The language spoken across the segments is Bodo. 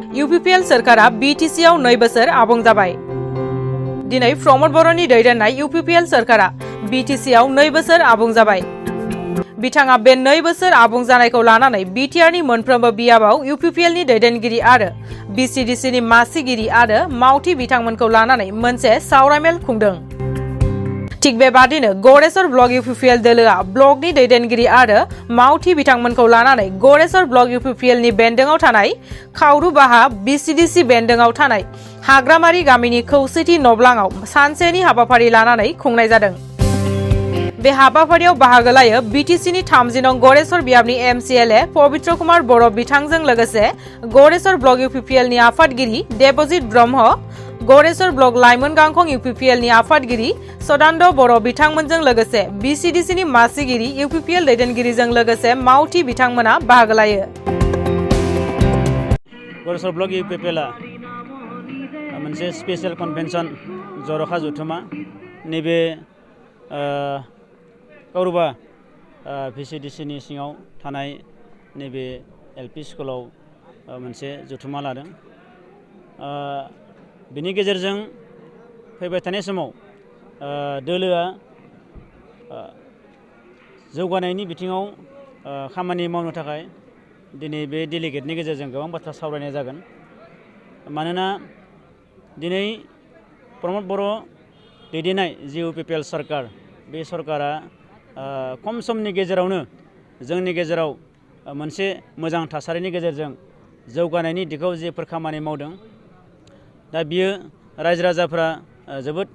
UPPL सरकारा BTC आव 2 बोसोर आबुं जाबाय। दिनै प्रमद बर'नि दैदेननाय UPPL सरकारा BTC आव 2 बोसोर आबुं जाबाय। बिथाङा बे 2 बोसोर आबुं जानायखौ लानानै BTR नि मोनफ्रोमबो बियाबाव UPPL नि दैदेनगिरि आरो BCDC नि मासिगिरि आरो मावथि बिथांमोनखौ लानानै मोनसे सावरायमेल खुंदों। थिग बेबादिनो गरेसर ब्लक UPPL दोलोआ ब्लकनि दैदेनगिरि आरो मावथि बिथांमोनखौ लानानै गरेसर ब्लक UPPL नि बेन्दोङाव थानाय खावरुबाहा BCDC बेन्दोङाव थानाय हाग्रामारि गामिनि खौसेथि नब्लाङाव सानसेनि हाबाफारि लानानै खुंनाय जादों। बे हाबाफारियाव बाहागो लायो BTC नि 30 नं गरेसर बियाबनि MCLA पवित्र कुमार बर' बिथांजों लोगोसे गरेसर ब्लक UPPL नि आफादगिरि देबजित ब्रह्म, गरेसर ब्लक लाइमोन गांखं UPPL नि आफादगिरि सदानन्द बर' बिथांमोनजों लोगोसे BCDC नि मासिगिरि UPPL दैदेनगिरिजों लोगोसे मावथि बिथांमोना बाहागो लायो। गरेसर ब्लक UPPL मोनसे स्पेशल कन्भेन्सन जर'खा जथुमा नैबे कावरुबा BCDC नि सिङाव थानाय नैबे LP स्कुलाव मोनसे जथुमा लादों। बिनि गेजेरजों फैबाय थानाय समाव दोलोआ जौगानायनि बिथिङाव खामानि मावनो थाखाय दिनै बे डेलिगेटनि गेजेरजों गोबां बाथ्रा सावरायनाय जागोन। मानोना दिनै प्रमद बर' दैदेननाय जि UPPL सरकार बे सरकारा खम समनि गेजेरावनो जोंनि गेजेराव मोनसे मोजां थासारिनि गेजेरजों जौगानायनि दिगाव जेफोर खामानि मावदों दा बियो रायजो राजाफ्रा जोबोद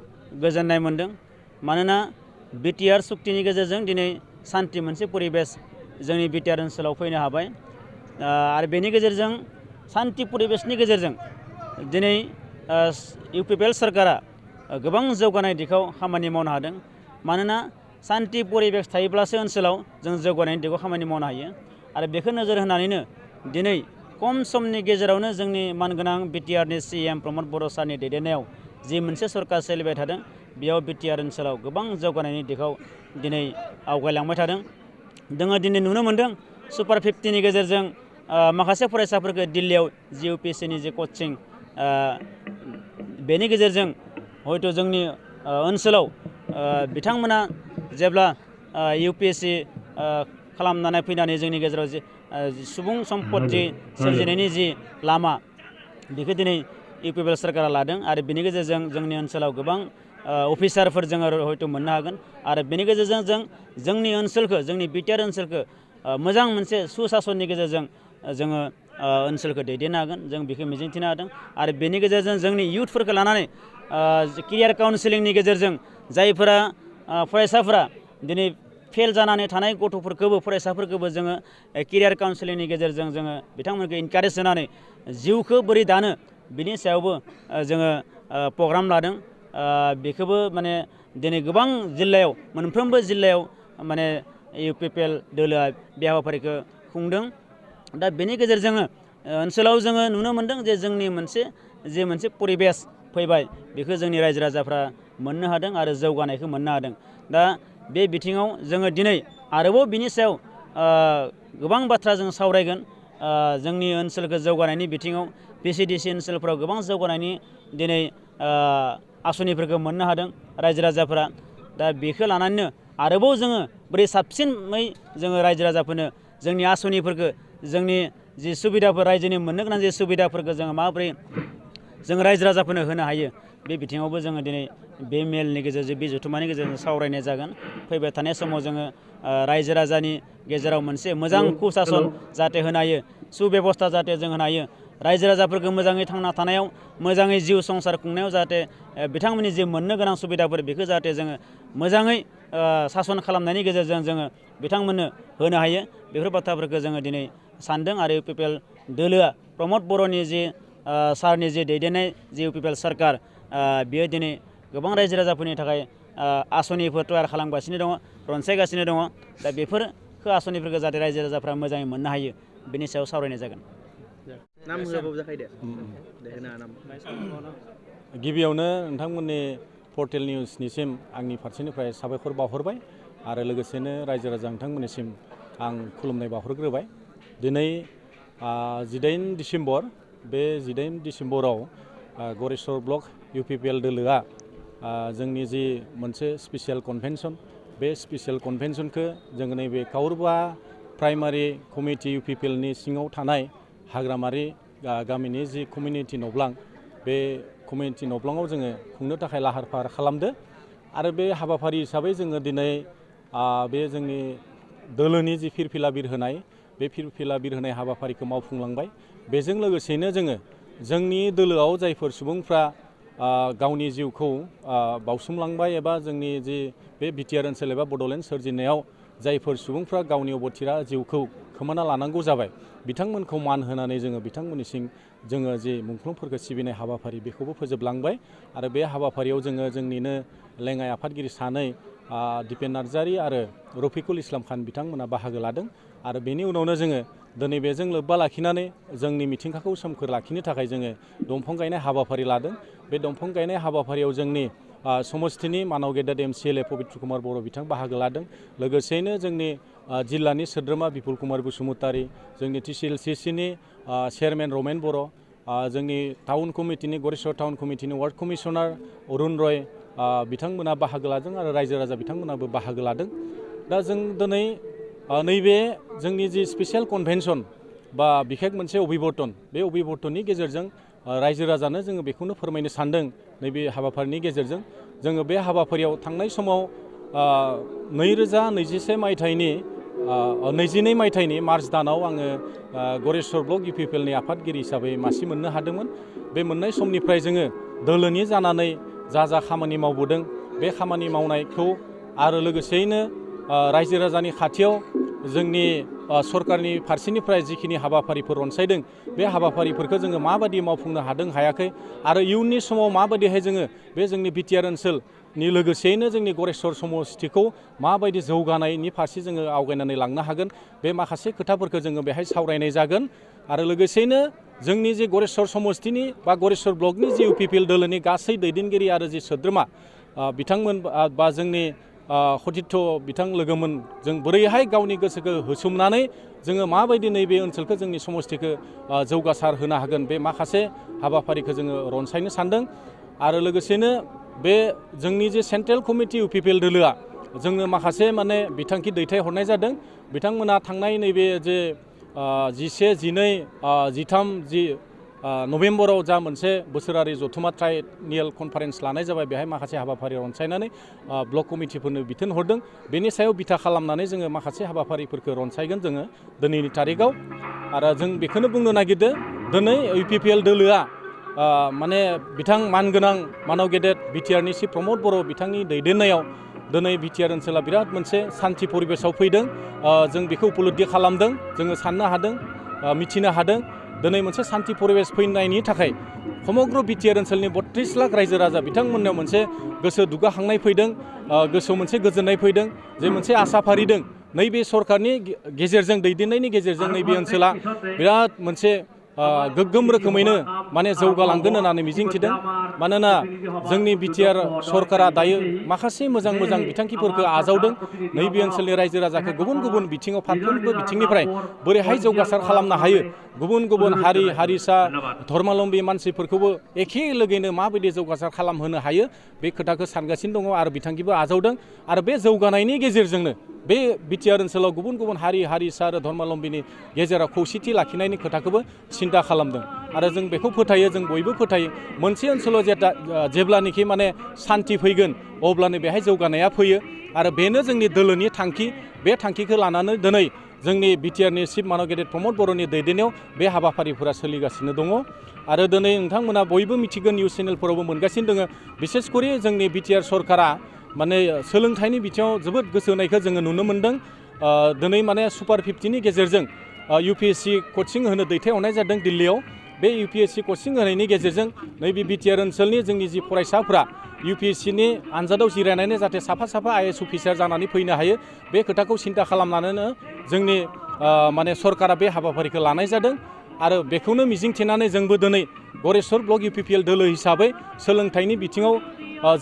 गोजोननाय मोनदों। मानोना BTR सुक्तिनि गेजेरजों दिनै सान्थि मोनसे परिबेस जोंनि BTR ओनसोलाव फैनो हाबाय आरो बेनि गेजेरजों सान्थि परिबेसनि गेजेरजों दिनै UPPL सरकारा गोबां जौगानाय दिगाव खामानि मावनो हादों। मानोना सान्थि परिबेस थायोब्लासो ओनसोलाव जों जौगानायनि दिगाव खामानि मावनो हायो आरो बेखौ नोजोर होनानैनो दिनै खम समनि गेजेरावनो जोंनि मानगोनां BTR नि CM प्रमद बर' सारनि दैदेननायाव जि मोनसे सरकार सोलिबाय थादों बेयाव BTR ओनसोलाव गोबां जौगानायनि दिगाव दिनै आवगायलांबाय थादों। जोङो दिनै नुनो मोनदों सुपार 50 नि गेजेरजों माखासे फरायसाफोरखौ दिल्लीयाव जि UPSC नि जे कचिं बेनि गेजेरजों हयथ' जोंनि ओनसोलाव बिथांमोना जेब्ला UPSC खालामनानै फैनानै जोंनि गेजेराव जि सुबुं सम्पति सोरजिनायनि जि लामा बेखौ दिनै UPPL सरकारा लादों आरो बेनि गेजेरजों जोंनि ओनसोलाव गोबां अफिसारफोर जोङो हयथ' मोननो हागोन आरो बेनि गेजेरजों जोंनि ओनसोलखौ जोंनि BTR ओनसोलखौ मोजां मोनसे सुसासननि गेजेरजों जोङो ओनसोलखौ दैदेननो हागोन जों बेखौ मिजिंथिनो हादों आरो बेनि गेजेरजों जोंनि इयुथफोरखौ लानानै केरियार काउन्सिलिंनि गेजेरजों जायफोरा फरायसाफोरा दिनै फेल जानानै थानाय गथ'फोरखौबो फरायसाफोरखौबो जोङो केरियार काउन्सिलिंनि गेजेरजों जोङो बिथांमोनखौ इनकारेज होनानै जिउखौ बोरै दानो बिनि सायावबो जोङो प्रग्राम लादों। बेखौबो माने दिनै गोबां जिल्लायाव मोनफ्रोमबो जिल्लायाव माने UPPL दोलोआ बे हाबाफारिखौ खुंदों। दा बेनि गेजेरजों ओनसोलाव जोङो नुनो मोनदों जे जोंनि मोनसे परिबेस फैबाय बेखौ जोंनि रायजो राजाफ्रा मोननो हादों आरो जौगानायखौ मोननो हादों। दा बे बिथिङाव जोङो दिनै आरोबाव बिनि सायाव गोबां बाथ्रा जों सावरायगोन। जोंनि ओनसोलखौ जौगानायनि बिथिङाव BCDC ओनसोलफ्राव गोबां जौगानायनि दिनै आसनिफोरखौ मोननो हादों रायजो राजाफोरा। दा बेखौ लानानैनो आरोबाव जोङो बोरै साबसिनै जोङो रायजो राजाफोरनो जोंनि आसनिफोरखौ जोंनि जि सुबिदाफोर रायजोनि मोननो गोनां जि सुबिदाफोरखौ जोङो माबोरै जों रायजो राजाफोरनो होनो हायो बे बिथिङावबो जोङो दिनै बे मेलनि गेजेरजों बे जथुमानि गेजेरजों सावरायनाय जागोन। फैबाय थानाय समाव जोङो रायजो राजानि गेजेराव मोनसे मोजां कुसासन जाहाथे होनो हायो सुबेबस्था जाहाथे जों होनो हायो रायजो राजाफोरखौ मोजाङै थांना थानायाव मोजाङै जिउ संसार खुंनायाव जाहाथे बिथांमोननि जे मोननो गोनां सुबिदाफोर बेखौ जाहाथे जोङो मोजाङै सासन खालामनायनि गेजेरजों जोङो बिथांमोननो होनो हायो बेफोर बाथ्राफोरखौ जोङो दिनै सानदों आरो UPPL दोलोआ प्रमद बर'नि जि सारनि जि दैदेननाय जि UPPL सरकार बियो दिनै गोबां रायजो राजाफोरनि थाखाय आसनिफोर तयार खालामगासिनो दङ रनसायगासिनो दङ। दा बेफोरखौ आसनिफोरखौ जाहाथे रायजो राजाफ्रा मोजाङै मोननो हायो बेनि सायाव सावरायनाय जागोन। गिबियावनो नोंथांमोननि पर्टेल निउसनिसिम आंनि फारसेनिफ्राय साबायखर बावहरबाय आरो लोगोसेनो रायजो राजा नोंथांमोननिसिम आं खुलुमनाय बावहरग्रोबाय। दिनै 18 डिसेम्बर बे 18 डिसेम्बराव गरेस्वर ब्लक UPPL दोलोआ जोंनि जि मोनसे स्पेसियेल कनभेनसन बे स्पेसियेल कनभेनसनखौ जोङो नैबे काउरबा प्राइमारि कमिटि UPPL नि सिङाव थानाय हाग्रामारि गामिनि जि कमिउनिटि नब्लां बे कमिउनिटि नब्लाङाव जोङो खुंनो थाखाय लाहार फाहार खालामदो आरो बे हाबाफारि हिसाबै जोङो दिनै बे जोंनि दोलोनि जि फिरफिला बिरहोनाय बे फिरफिला बिरहोनाय हाबाफारिखौ मावफुंलांबाय बेजों लोगोसेनो जोङो जोंनि दोलोआव जायफोर सुबुंफ्रा गावनि जिउखौ बावसोमलांबाय एबा जोंनि जि बे बिटिआर ओनसोल एबा बड'लेण्ड सोरजिनायाव जायफोर सुबुंफ्रा गावनि अबथिरा जिउखौ खोमाना लानांगौ जाबाय बिथांमोनखौ मान होनानै जोङो बिथांमोननिसिम जोङो जि मुंख्लंफोरखौ सिबिनाय हाबाफारि बेखौबो फोजोबलांबाय आरो बे हाबाफारियाव जोङो जोंनिनो लेङाइ आफादगिरि सानै दिपेन नार्जारि आरो रफिकुल इस्लाम खान बिथांमोना बाहागो लादों आरो बेनि उनावनो जोङो दिनै बेजों लोब्बा लाखिनानै जोंनि मिथिंगाखौ सोमखोर लाखिनो थाखाय जोङो दंफां गायनाय हाबाफारि लादों बे दंफां गायनाय हाबाफारियाव जोंनि समस्तिनि मानाव गेदेर MCLA पबित्र कुमार बर' बिथां बाहागो लादों लोगोसेयैनो जोंनि जिल्लानि सोद्रोमा बिपुल कुमार बसुमतारी जोंनि TCLCCनि चेयारमेन रमेन बर' जोंनि टाउन कमिटिनि गरेस्वर टाउन कमिटिनि वार्ड कमिसनार अरुण रय बिथांमोना बाहागो लादों आरो रायजो राजा बिथांमोनाबो बाहागो लादों दा जों दिनै नैबे जोंनि जि स्पेसियेल कनभेनसन बा बिखेक मोनसे अभिवर्तन बे अभिवर्तननि गेजेरजों रायजो राजानो जोङो बेखौनो फोरमायनो सानदों नैबे हाबाफारिनि गेजेरजों जोङो बे हाबाफारियाव थांनाय समाव 2021 मायथाइनि 22 मायथाइनि मार्च दानाव आङो गरेस्वर ब्लक UPPL नि आफादगिरि हिसाबै मासि मोननो हादोंमोन बे मोननाय समनिफ्राय जोङो दोलोनि जानानै जा खामानि मावबोदों बे खामानि मावनायखौ आरो लोगोसेयैनो रायजो राजानि खाथियाव जोंनि सरकारनि फारसेनिफ्राय जिखिनि हाबाफारिफोर रनसायदों बे हाबाफारिफोरखौ जोङो माबायदि मावफुंनो हादों हायाखै आरो इयुननि समाव माबायदिहाय जोङो बे जोंनि बिटिआर ओनसोलनि लोगोसेयैनो जोंनि गरेस्वर समस्तिखौ माबायदि जौगानायनि फारसे जोङो आवगायनानै लांनो हागोन बे माखासे खोथाफोरखौ जोङो बेहाय सावरायनाय जागोन आरो लोगोसेयैनो जोंनि जे गरेस्वर समस्तिनि बा गरेस्वर ब्लकनि जि UPPL दोलोनि गासै दैदेनगिरि आरो जि सोद्रोमा बिथांमोन बा जोंनि खथिथ बिथां लोगोमोन जों बोरैहाय गावनि गोसोखौ होसोमनानै जोङो माबायदि नैबे ओनसोलखौ जोंनि समस्तिखौ जौगासार होनो हागोन बे माखासे हाबाफारिखौ जोङो रनसायनो सानदों आरो लोगोसेनो बे जोंनि जे सेन्ट्रेल कमिटि UPPL दोलोआ जोंनो माखासे माने बिथांखि दैथायहरनाय जादों बिथांमोना थांनाय नैबे जे 11, 12, 13 जि नभेम्बराव जा मोनसे बोसोरारि जथुमा ट्राइनियेल कनफारेन्स लानाय जाबाय बेहाय माखासे हाबाफारि रनसायनानै ब्लक कमिटिफोरनो बिथोन हरदों बेनि सायाव बिथा खालामनानै जोङो माखासे हाबाफारिफोरखौ रनसायगोन जोङो दिनैनि तारिखआव आरो जों बेखौनो बुंनो नागिरदों दिनै UPPL दोलोआ माने बिथां मानगोनां मानाव गेदेर बिटिआरनि चिफ प्रमद बर' बिथांनि दैदेननायाव दिनै बिटिआर ओनसोला बिराद मोनसे सान्थि परिबेसाव फैदों जों बेखौ उपलब्धि खालामदों जोङो साननो हादों मिथिनो हादों दिनै मोनसे सान्थि परिबेस फैनायनि थाखाय समग्र बिटिआर ओनसोलनि 32 लाख रायजो राजा बिथांमोननाव मोनसे गोसो दुगाखांनाय फैदों गोसोआव मोनसे गोजोननाय फैदों जे मोनसे आसा फारिदों नैबे सरकारनि गेजेरजों दैदेननायनि गेजेरजों नैबे ओनसोला बिराद मोनसे गोग्गोम रोखोमैनो माने जौगालांगोन होननानै मिजिंथिदों मानोना जोंनि बिटिआर सरकारा दायो माखासे मोजां बिथांखिफोरखौ आजावदों नैबे ओनसोलनि रायजो राजाखौ गुबुन बिथिङाव फारफ्रोमबो बिथिंनिफ्राय बोरैहाय जौगासार खालामनो हायो गुबुन हारि हारिसा धर्मालम्बी मानसिफोरखौबो एखे लोगोनो माबायदि जौगासार खालामहोनो हायो बे खोथाखौ सानगासिनो दङ आरो बिथांखिबो आजावदों आरो बे जौगानायनि गेजेरजोंनो बे बिटिआर ओनसोलाव गुबुन हारि हारिसा आरो धर्मालम्बीनि गेजेराव खौसेथि लाखिनायनि खोथाखौबो सिन्था खालामदों आरो जों बेखौ फोथायो जों बयबो फोथायो मोनसे ओनसोलाव जेब्लानोखि माने सान्थि फैगोन अब्लानो बेहाय जौगानाया फैयो आरो बेनो जोंनि दोलोनि थांखि बे थांखिखौ लानानै दिनै जोंनि बिटिआरनि चिफ मानाव गेदेर प्रमद बर'नि दैदेननायाव बे हाबाफारिफोरा सोलिगासिनो दङ आरो दिनै नोंथांमोना बयबो मिथिगोन निउस चेनेलफोरावबो मोनगासिनो दङ बिसेसकरि जोंनि बिटिआर सरकारा माने सोलोंथाइनि बिथिङाव जोबोद गोसो होनायखौ जोङो नुनो मोन्दों दिनै माने सुपार 50नि गेजेरजों UPSC कचिं होनो दैथायहरनाय जादों दिल्लीयाव बे UPSC कचिं होनायनि गेजेरजों नैबे बिटिआर ओनसोलनि जोंनि जि फरायसाफ्रा UPSCनि आनजादाव जिरायनानै जाहाथे साफा IAS अफिसार जानानै फैनो हायो बे खोथाखौ सिन्था खालामनानैनो जोंनि माने सरकारा बे हाबाफारिखौ लानाय जादों आरो बेखौनो मिजिंथिनानै जोंबो दिनै गरेस्वर ब्लक UPPL दोलो हिसाबै सोलोंथाइनि बिथिङाव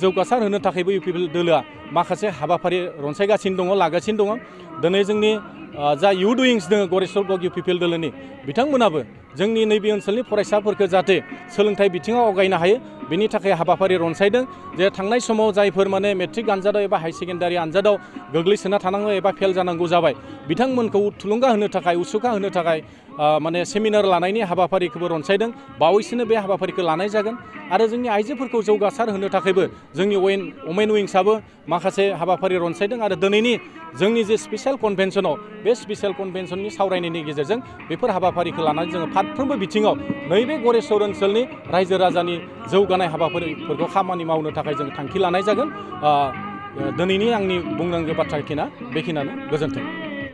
जौगासार होनो थाखायबो UPPL दोलोआ माखासे हाबाफारि रनसायगासिनो दङ लागासिनो दङ दिनै जोंनि जा इउथ उइंस दङ गरेस्वर ब्लक UPPL दोलोनि बिथांमोनाबो जोंनि नैबे ओनसोलनि फरायसाफोरखौ जाहाथे सोलोंथाइ बिथिङाव आवगायनो हायो बेनि थाखाय हाबाफारि रनसायदों जे थांनाय समाव जायफोर माने मेट्रिक आनजादाव एबा हाई सेकेन्डारि आनजादाव गोग्लैसोना थानांगौ एबा फेल जानांगौ जाबाय बिथांमोनखौ थुलुंगा होनो थाखाय उसुखा होनो थाखाय माने सेमिनार लानायनि हाबाफारिखौबो रनसायदों बावैसोनो बे हाबाफारिखौ लानाय जागोन आरो जोंनि आइजोफोरखौ जौगासार होनो थाखायबो जोंनि वमेन उइंसआबो माखासे हाबाफारि रनसायदों आरो दिनैनि जोंनि जे स्पेसियेल कनभेनसनाव बे स्पेसियेल कनभेनसननि सावरायनायनि गेजेरजों बेफोर हाबाफारिखौ लानानै जोङो फारफ्रोमबो बिथिङाव नैबे गरेस्वर ओनसोलनि रायजो राजानि जौगानाय हाबाफारिफोरखौ खामानि मावनो थाखाय जों थांखि लानाय जागोन दिनैनि आंनि बुंनांगौ बाथ्रा बेखिनियानो गोजोन्थों।